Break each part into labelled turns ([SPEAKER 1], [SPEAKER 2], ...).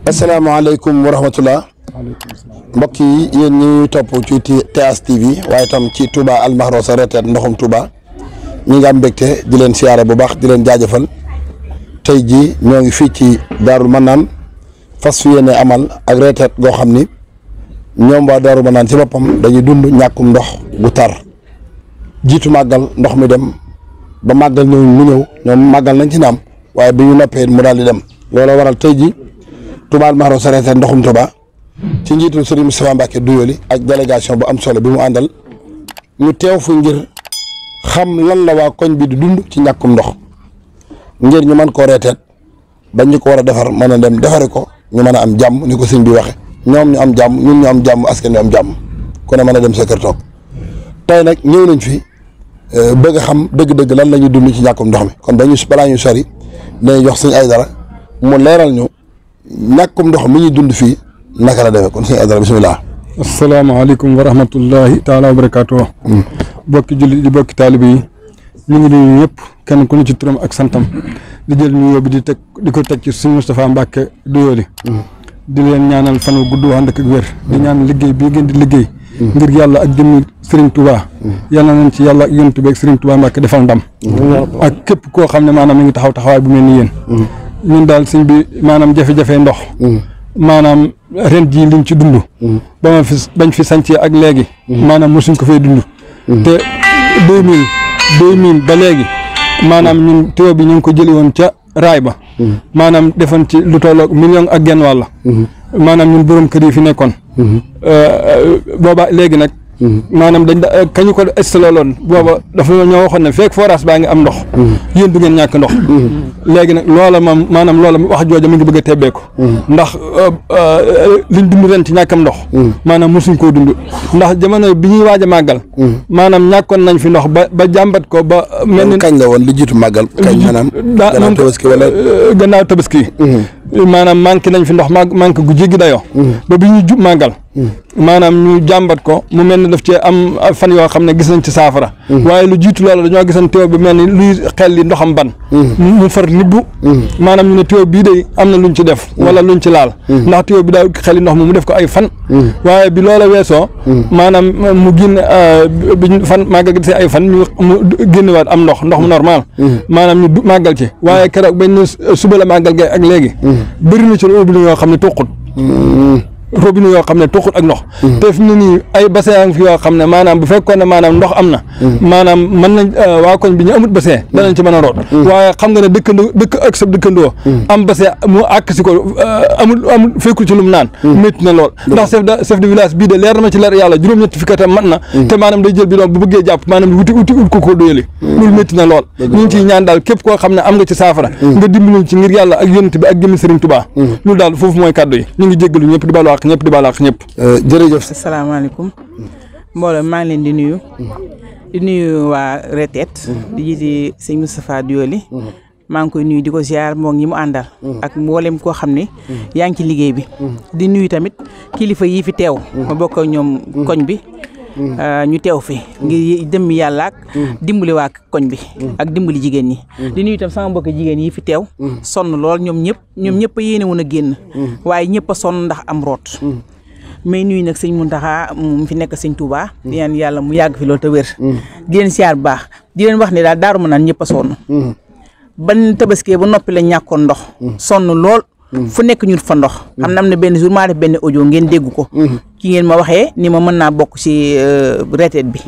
[SPEAKER 1] asalaamaaleykum wa rahmatullah mbokk yi yéen ñuy topp ci TS TV waaye tam ci Touba Al Mahrousa retraite ndoxum Touba ñi nga am mbégte di leen siyaare bu baax di leen jaajëfal tey jii ñoo ngi fii ci Daarul Manaan fas fi yéene amal ak retraite goo xam ni ñoom waa Daarul Manaan ci boppam dañuy dund ñàkkum ndox gu tar jiitu màggal ndox mi dem ba màggal ñëw mu ñëw ñoom màggal nañ ci naam waaye bi ñu noppee mu daal di dem looloo waral tey jii Touba Al Mahrousa retraite ndoxum Touba ci njiitul Serigne Moustapha Mbacké Doyoly ak délégation bu am solo bi mu àndal ñu teew fu ngir xam lan la waa koñ bi di dund ci ñàkkum ndox ngir ñu mën koo reeteet ba ñu ko war a defar mën a dem defare ko ñu mën a am jàmm ni ko sëñ bi waxe ñoom ñu am jàmm ñun ñu am jàmm askan ñu am jàmm ku ne mën a dem sa kër toog tey nag ñëw nañ fi bëgg a xam dëgg-dëgg lan la ñuy dund ci ñàkkum ndox mi kon dañu balaa ñu sori dañuy jox sëñ Aydara mu leeral ñu ñàkkum ndox mi ñuy dund fii naka la demee kon sëñ Aydara bisimilah.
[SPEAKER 2] asalaamaaleykum wa rahmatullahi taala wa barakaatu. bokki julli di bokki taalibe yi ñu ngi nuyu ñëpp kenn ku ne ci turam ak santam di jël nuyoo bi di ko teg ci sëñ Moustapha Mbacké Doyoly di leen ñaanal fan wu gudd ànd ak wér di ñaan liggéey bii ngeen di liggéey ngir yàlla ak jëmmi Serigne Touba yàlla nañ ci yàlla ak yonent bi ak Serigne Touba Mbacké defal ndam ak képp koo xam ne maanaam mi ngi taxaw taxawaay bu mel ni yéen ñun daal sëñ bi maanaam jafe-jafe ndox maanaam ren jii liñ ci dund ba ma fi bañ fi sancee ak léegi maanaam mosuñ ko fay dund te 2000 ba léegi maanaam ñun tuyau bi ñu ngi ko jëli woon ca raay ba maanaam defoon ci lu tolloog million ak genn wàll maanaam ñun borom kër yi fi nekkoon booba léegi nag maanaam kañu ko installé booba dafa ñoo waxoon ne fekk forage baa ngi am ndox yéen du ngeen ñàkk ndox léegi nag loola moom maanaam loola wax jooja mu ngi bëgg a tebbeeku ndax liñ dund ren ci ñàkkam ndox maanaam mosuñ koo dund ndax jamono bi ñuy waaj a màggal maanaam ñàkkoon nañ fi ndox ba jàmbat ko ba mel ni
[SPEAKER 1] kañ la woon li jiitu màggal kañ maanaam gannaaw tabaski wala
[SPEAKER 2] gannaaw tabaski maanaam manqué nañ fi ndox manqué gu jéggi dayoo ba bi ñuy jub màggal maanaam ñu jàmbat ko mu mel ni daf cee am fan yoo xam ne gis nañ ci saafara waaye lu jiitu loolu dañoo gisoon tuyau bi mel ni luy xel li ndoxam ban mu far nibbu maanaam ñu ne tuyau bii de am na luñ ci def wala luñ ci laal ndax tuyau bi daa xel li ndox mu def ko ay fan waaye bi loola weesoo maanaam mu génn biñ fan màggal gi ay fan ñu mu génnewaat am ndox mu normal maanaam ñu màggal ci waaye keroog bañ suba la màggal gi ak léegi bëri na ci robinet yoo xam ne toqut robinet yoo xam ne toxut ak ndox te fi mu ne nii ay bassin fi yoo xam ne maanaam bu fekkoon ne maanaam ndox am na maanaam mën nañ waa koñ bi ñu amut bassin danañ ci mën a root waaye xam nga ne dëkk ak sa dëkkandoo am bassin mu àkk si ko amul fekkul ci lu mu naan métti na lool ndax chef de village bii de leer na ma ci leer yàlla juróom-ñetti fi katam mat na te maanaam day jël bi doon bu bëggee jàpp maanaam uti ko Doyoly loolu métti na lool ñu ngi ciy ñaan daal képp koo xam ne am nga ci saafara nga dimbali ci ngir yàlla ak yonent bi ak jëmmi Serigne Touba loolu daal foofu mooy kàddu yi ñu ngi jéggalu ñëpp di balu àq ñëpp di baal ak ñëpp
[SPEAKER 1] jërëjëf.
[SPEAKER 3] asalaamaaleykum mbooloo maa ngi leen di nuyu waa retraite di jiite sëñ Moustapha Doyoly maa ngi koy nuyu di ko ziar moom ñi mu àndal ak mboolem koo xam ne yaa ngi ci liggéey bi di nuyu tamit kilifa yi fi teew ma bokk ak ñoom koñ bi ñu teew fi ngir dem yàlla ak dimbali waa koñ bi ak dimbali jigéen ñi di nuyu itam sama mbokk jigéen yi fi teew sonn lool ñoom ñëpp a yéene woon a génn waaye ñëpp a sonn ndax am root may nuyu nag sëñ Mountakha mu fi nekk sëñ Touba di ñaan yàlla mu yàgg fi loolu te wér di leen siyaar bu baax di leen wax ne daal Daaru Manaan ñëpp a sonn ban tabaskee ba noppi la ñàkkoon ndox sonn lool fu nekk ñun fa ndox am na benn jour maa def benn audio ngeen dégg ko ki ngeen ma waxee ni ma mën naa bokk ci retraite bi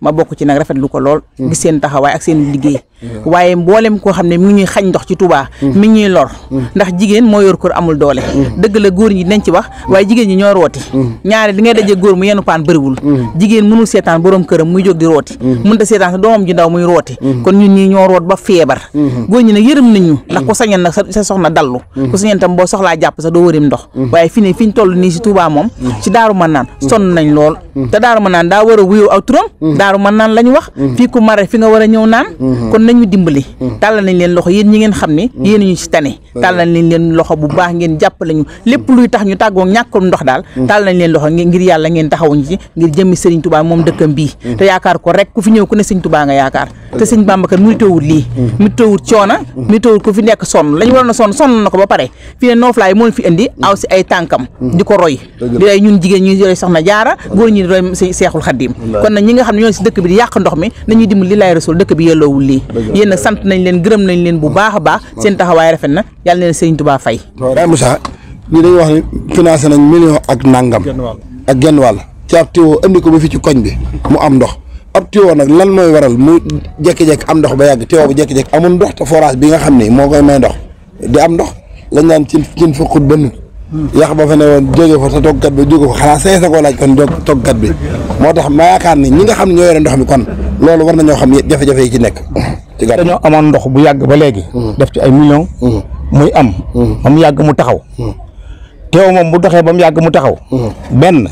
[SPEAKER 3] ma bokk ci nag rafetlu ko lool gis seen taxawaay ak seen liggéey waaye mboolem koo xam ne mi ngi ñuy xañ ndox ci Touba mi ngi ñuy lor ndax jigéen moo yor kër amul doole dëgg la góor ñi dinañ ci wax waaye jigéen ñi ñoo rooti ñaare li ngay dajee góor mu yenu paan bëriwul jigéen mënul seetaan borom këram muy jóg di rooti mënut a seetaan sa doomam ji ndaw muy rooti kon ñun ñi ñoo root ba feebar góor ñi nag yërëm nañ ñu ndax ku sañan nag sa soxna dallu ku sañan tam boo soxlaa jàpp sa doo wërim ndox waaye fi ñu toll nii ci Touba moom ci Daaru Manaan sonn nañ lool te Daaru Manaan daa war a wuyoo aw turam Daaru Manaan la ñu wax fii ku mare fi nga war a ñëw naan kon nañu dimbali tàllal nañ leen loxo yéen ñi ngeen xam ne yéen ñu ci tane tàllal nañ leen loxo bu baax ngeen jàppale ñu lépp luy tax ñu tàggoo ñàkkum ndox daal tàllal nañ leen loxo ngir yàlla ngeen taxawuñu ci ngir jëmmi Sëriñ Tuubaa moom dëkkam bii te yaakaar ko rek ku fi ñëw ku ne Sëriñ Tuubaa nga yaakaar te Sëriñ Bamba kat muy tawut lii muy tawut coona muy tawut ku fi nekk sonn la ñu waroon a sonn na ko ba pare fi ne Noflaay moo fi indi aw si ay tànkam di ko roy di roy ñun jigéen ñi roy Soxna Jaara góor ñi di roy Seexul Xaddiim kon nag ñi nga xam ne ñoo si dëkk bi di yàq ndox mi nañuy dimbali li laay rasul dëkk bi yelloowul lii yéen nag sant nañ leen gërëm nañ leen bu baax a baax seen taxawaay rafet na yàlla na leen Sëriñ Tuubaa fay
[SPEAKER 1] Baye Moussa ñi dañuy wax ni financé nañ million ak nangam ak genn wàll ci ab tiwo andi ko ba fi ci koñ bi mu am ndox ab tiwo nag lan mooy waral mu jékki-jékki am ndox ba yàgg tiwo bu jékki-jékki amul ndox te forage bi nga xam ni moo koy may ndox di am ndox lañ naan cin fukkut bënn yàq ba fa ne woon jóge fa te toggkat bi jóge fa xanaa see sa koo laaj kon toggkat bi moo tax ma yaakaar ni ñi nga xam ne ñoo yore ndox mi kon loolu war nañoo xam jafe-jafe yi ci nekk ci gàtt
[SPEAKER 4] dañoo amoon ndox bu yàgg ba léegi def ci ay millions muy am ba mu yàgg mu taxaw teew moom bu doxee ba mu yàgg mu taxaw benn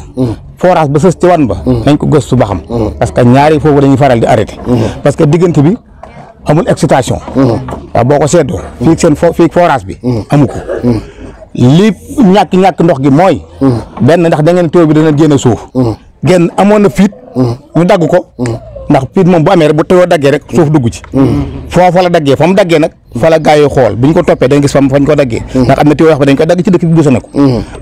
[SPEAKER 4] forage ba sës ci wan ba nañ ko gëstu ba xam parce que ñaari foofu dañuy faral di arrêté parce que diggante bi amul excitation waaw boo ko seetloo fii forage bi amu ko li ñàkk ndox gi mooy benn ndax da ngeen teew bi dana génn suuf génn amoon na fiit ñu dagg ko ndax fiit moom bu amee rek bu teewoo daggee rek suuf dugg ci foofa la daggee fa mu daggee nag fa la gaa yi xool bi ñu ko toppee dañ gis fañ ko daggee ndax am na teew yoo xam ne dañ ko dagg ci dëkk bi dusa na ko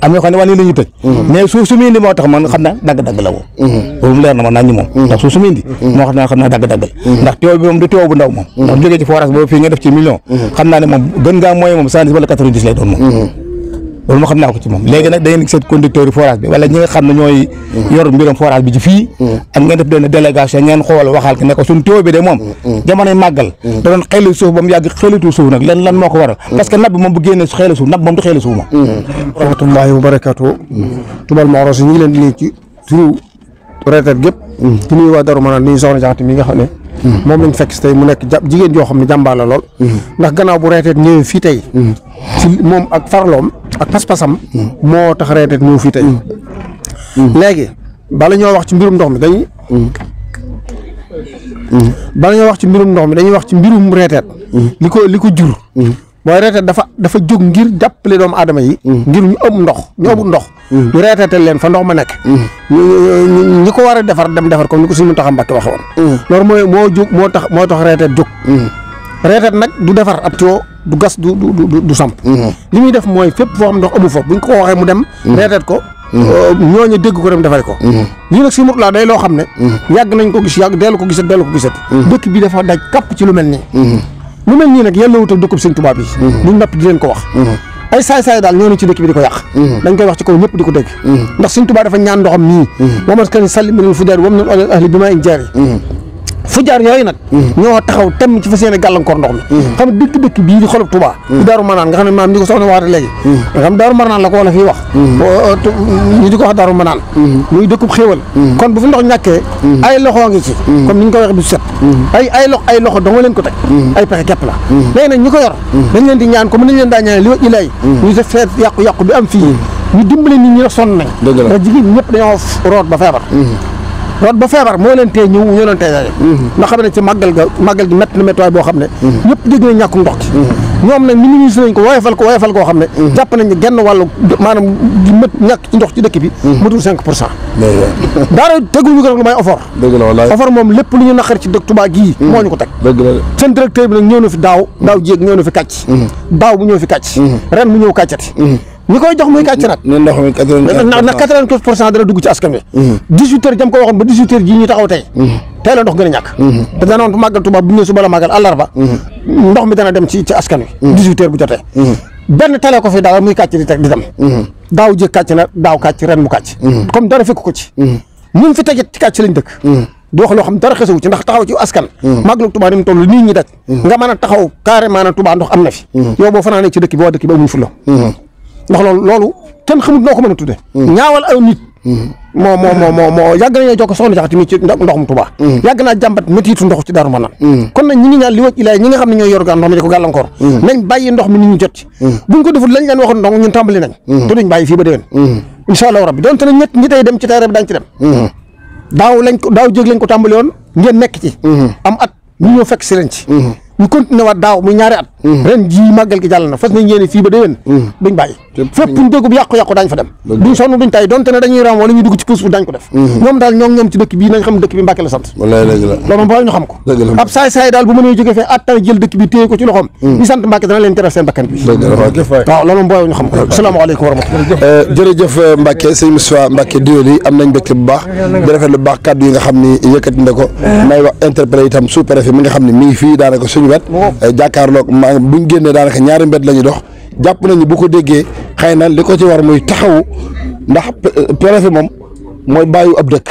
[SPEAKER 4] am yoo xam ne wan ni la ñuy tëj mais suuf su mu indi moo tax man xam na dagg-dagg la woo loolu mu leer na man naa ñi moom ndax suuf su mu indi moo xam naa dagg-dagg la ndax teew bi moom du teew bu ndaw moom ndax jógee ci forage boobu fii nga def ci million xam naa ne moom gën ngaa mooy moom 110 wala 90 lay doon moom loolu moo xam naa ko ci moom léegi nag da ngeen seet conducteur yi forage bi wala ñi nga xam ne ñooy yor mbiram forage bi ci fii ak ngeen def benn délégation ngeen xool waxal ki ne ko suñ teew bi de moom jamonoy màggal da doon xeelu suuf ba mu yàgg xeelitu suuf nag lan moo ko waral parce que nab bi moom bu génnee xeelu suuf nab moom du xeelu suuf moom
[SPEAKER 2] rahmatullahi wa barakatuh Touba Mahrouss ñu ngi leen di nuyu ci turu retraite gépp di nuyu waa Darou Manane nuyu Soxna Jaxate mi nga xam ne moom lañ fekk si tey mu nekk jigéen joo xam ne jàmbaar la lool ndax gannaaw bu retraite ñëwee fii tey ci moom ak farloom ak pas-pasam moo tax retraite ñëw fii tey léegi bala ñoo wax ci mbirum ndox mi dañuy wax ci mbirum retraite li ko jur mooy retraite dafa jóg ngir jàppale doomu aadama yi ngir ñu amul ndox ñu retraité leen fa ndox ma nekk ñi ko war a defar dem defar comme ni ko suñu Muntaxa Mbàkke waxe woon loolu moo tax retraite jóg retraite nag du defar ab tuyau du gas du samp li muy def mooy fépp foo xam ndox amu fa buñ ko waxee mu dem retraite ko ñooñu dégg ko dem defare ko lii nag si mut laa day loo xam ne yàgg nañ ko gis yàgg dellu ko gisat dëkk bi dafa daj kapp ci lu mel nii nag yàlla wutal dëkkub Sëñ Tuubaa bi luñ napp di leen ko wax ay saay-saay daal ñoo ne ci dëkk bi di ko yàq dañ koy wax ci kaw ñëpp di ko dégg ndax Sëñ Tuubaa dafa ñaan ndoxam nii waman kan salli minal fujaar wam nan olal ahli bi maa in jaari fujaar yooyu nag ñoo taxaw temm ci fa seen gàllankoor ndox mi xam ne dëkk bii di xolub Touba di Daaru Manaan nga xam ne maam ni ko soxna waxate léegi nga xam Daaru Manaan la ko wala fii wax ñu di ko wax Daaru Manaan muy dëkkub xéewal kon bu fi ndox ñàkkee ay loxoo ngi ci comme ni ñu ko waxee du set ay loxo danga leen ko teg ay pexe képp la léegi nag ñi ko yor dañ leen di ñaan comme nañ leen daa ñaane li wa ilay ñu def feet yàqu-yàqu bi am fii ñu dimbale nit ñi sonn nañ ndax jigéen ñëpp dañoo root ba feebar moo leen tee ñëw ñoo leen tee daje ndax xam ne ci màggal gi métti na méttiwaay boo xam ne ñëpp dégg nañ ñàkku ndox gi ñoom nag minimisé nañ ko woyofal koo xam ne jàpp nañ ne genn wàllu maanaam di ñàkk ci ndox ci dëkk bi matul 5% daara teguñu ko rek lu may offort moom lépp lu ñu naqar ci dëkk Touba gii moo ñu ko teg seen directeur bi nag ñëw na fi daaw jéeg ñëw na fi kàcc daaw bu ñëw fi kàcc ren mu ñëw kàccati ñi koy jox muy kàcc nag nag 95% dana dugg ci askan wi 18 heures jam ko waxoon ba 18 heures ji ñu taxaw tey la ndox gën a ñàkk te danoon màggal Tuubaa bu ñëw suba la màggal àllarba ndox mi dana dem ci askan wi 18 heures bu jotee benn tele ko fi daaw muy kàcc di teg di dem daaw jéeg kàcc na daaw kàcc ren mu kàcc comme dara fekk ko ci ñun fi tegit ci kàcc lañ dëkk di wax loo xam dara xesewu ci ndax taxaw ci askan màggalu Tuubaa ni mu toll nit ñi daj nga mën a taxaw carrément na Tuubaa ndox am na fi yow boo fanaanee ci dëkk bi waa dëkk bi amuñ fulla ndax loolu kenn xamut noo ko mën a tudde ñaawal aw nit moo yàgg nañoo jox ko Soxna Jaxate mi ci ndoxum Tuubaa yàgg naa jàmbat métiitu ndox ci Daaru Manaan kon nag ñi ngi ñaan li wëcc ilaay ñi nga xam ne ñooy yor gaan ndox mi di ko gàllankoor nañ bàyyi ndox mi nit ñi jot ci buñ ko deful lañ leen waxoon ndox ñun tàmbali nañ te duñ bàyyi fii ba déwén
[SPEAKER 5] incha allah rabbi donte ne ñi tey dem ci terrain bi daañu ci dem. daaw jéeg lañ ko tàmbali woon ngeen nekk ci. am at ñu ñëw fekk si leen ci. ñu continué waat daaw muy ñaari at. ren jii màggal gi jàll na fas nañ yéene fii ba déwén. duñ bàyyi fépp ñu dégg bu yàqu-yàqu daañ fa dem. duñ sonn duñ tay donte ne dañuy ram wala ñuy dugg ci puus dañ ko def. ñoom daal ñoom ci dëkk bii nañ xam dëkk bi Mbàkke la sant. loolu moom boo ñu xam ko. ab saay daal bu mënee jógee fee attan jël dëkk bi téye ko ci loxoom. ñi sant Mbàkke dana leen teral seen bakkan bi. waaw loolu moom boo ñu xam ko. asalaamaaleykum wa rahmatulah.
[SPEAKER 1] jërëjëf Mbacke sëñ Moustapha Mbacke Doyoly am nañ mbégte bu baax di rafet lu baax kàddu yi nga xam ni yëkkati na ko may wax interpellé itam sous préfet mi nga xam ne mi ngi fii daanaka suñu wet jàkkaarloog buñ génnee daanaka ñaari mbedd la ñu dox jàpp nañu bu ko déggee xëy na li ko ci war muy taxawu ndax préfet moom mooy bàyyi ab dëkk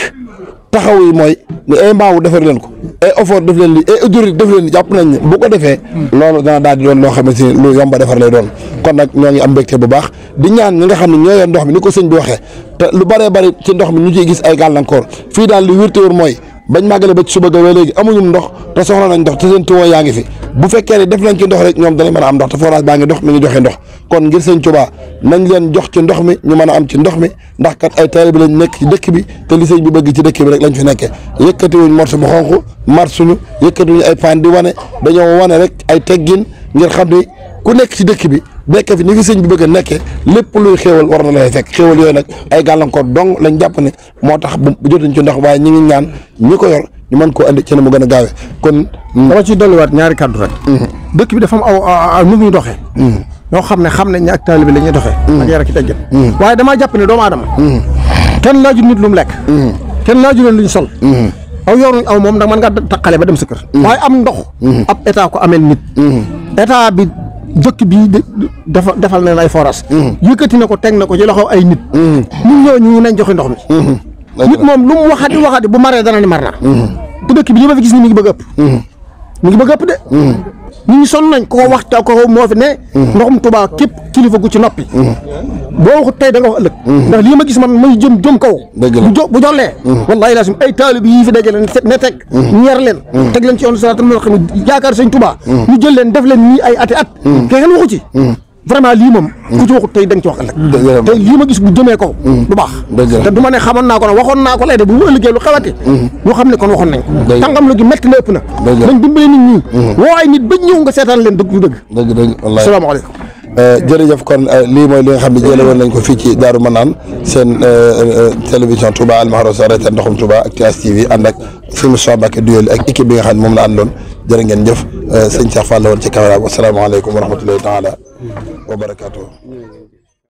[SPEAKER 1] taxaw yi mooy ay mbaawu defar leen ko ay effort def leen li ay autorité def leen li jàpp nañ bu ko defee loolu dana daal di doon loo xamante ni lu yomba defar lay doon kon nag ñoo ngi am mbégte bu baax di ñaan ñi nga xam ne ñoo yor ndox mi ni ko sëñ bi waxee te lu bëree bëri ci ndox mi ñu ciy gis ay gàllankoor fii daal li wér te wér mooy bañ màggale ba ci suba ga léegi amuñu ndox te soxla nañ ndox te seen tuwo yaa ngi fi bu fekkee ne def nañ ci ndox rek ñoom danañ mën a am ndox te forage baa ngi ndox mi ngi joxe ndox kon ngir sëñ Tuubaa nañ leen jox ci ndox mi ñu mën a am ci ndox mi ndax kat ay taalibe bi lañ nekk ci dëkk bi te li sëñ bi bëgg ci dëkk bi rek lañ fi nekkee yëkkatiwuñ morso bu xonq marsuñu yëkkatiwuñ ay paan di wane dañoo wane rek ay teggin ngir xam ni ku nekk ci dëkk bi nekk fi ni fi sëñ bi bëgg a nekkee lépp luy xéewal war na lay fekk xéewal yooyu nag ay gàllankoor dong lañ jàpp ne moo tax bu jotuñ ci ndox waaye ñi ngi ñaan ñi ko yor ñu mën koo andi ci ne mu gën a gaawee kon
[SPEAKER 5] dama ciy dolliwaat ñaari kàddu rek dëkk bi dafa am aw nu muy doxee ñoo xam nañ ne ak taalibe la ñuy doxee ak yar ak teggin waaye damaa jàpp ne doomu aadama kenn laaju nit lu mu lekk kenn laaju leen lu ñu sol aw yoruñ aw moom ndax mën nga taqale ba dem sa kër waaye am ndox ab état ko amel nit état bi dëkk bii defal na ay forage yëkkati na ko teg na ko ci loxo ay nit ñun ñooñu nañ joxe ndox mi nit moom lu mu waxati bu maree dana ni mar na te dëkk bi li ma fi gis ni mi ngi bëgg ëpp mi ngi bëgg ëpp de nit ñi sonn nañ ko waxta ko moo fi ne ndoxum Tuubaa képp kilifa gu ci noppi boo waxut tey da nga wax ëllëg ndax lii ma gis man muy jëm kaw bu jollee wallaahi laasim ay taalib yi fi dajale ne teg ñeer leen teg leen ci yoonu siraatal mustaqiim yaakaar sëñ Tuubaa ñu jël leen def leen nii ay ati at kenn waxu ci vraiment lii moom ku ci waxut tey da nga ci wax ëllëg te lii ma gis bu jëmee kaw du baax te du ma ne xamoon naa ko nag waxoon naa ko lay de bu mu ëllëgee lu xewati ñu xam ne kon waxoon nañ ko tàngam lu gi métti na ëpp na nañ dimbale nit ñi woo ay nit ba ñëw nga seetaan leen dëgg salaamaaleykum
[SPEAKER 1] jërëjëf kon lii mooy li nga xam ne jële woon nañ ko fii ci Daaru Manaan seen télévision Touba Almahrousa arrêté ndoxum Touba ak TS TV ànd ak sëñ Moustapha Mbacke Doyoly ak équipe bi nga xam ne moom la àndoon jërë ngeen jëf sëñ Cheikh Fall la woon ci caméra bi asalaamaaleykum wa rahmatullahi taala wa barakaatu